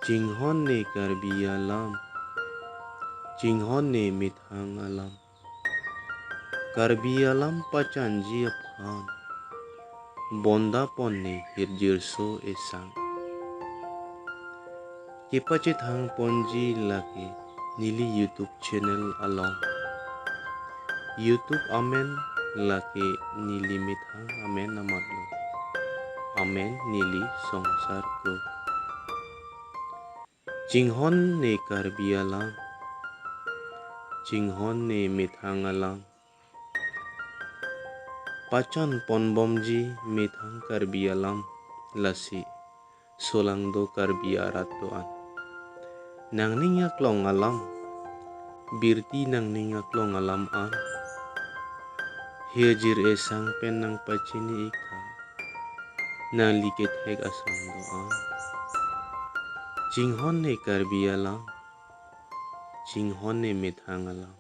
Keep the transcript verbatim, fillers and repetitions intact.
Chinghon ne Karbi alam, chinghon ne methang alam. Karbi alam pachanji aphan, bonda pon ne hirjirso esang. Kepachethang ponji lake neli YouTube channel along. YouTube amen lake neli methang amen amatlo. Amen neli Songsar Kro. Chinghon ne Karbi alam, chinghon ne methang alam. Pachan ponbomji methang Karbi alam, lasi solangdo Karbi arat do-an. Nangning aklong alam, birti nangning aklong alam an hirjir esang pen nangpachini-ik tha, nangli kethek ason do-an. Chinghon ne Karbi alam, chinghon ne methang alam.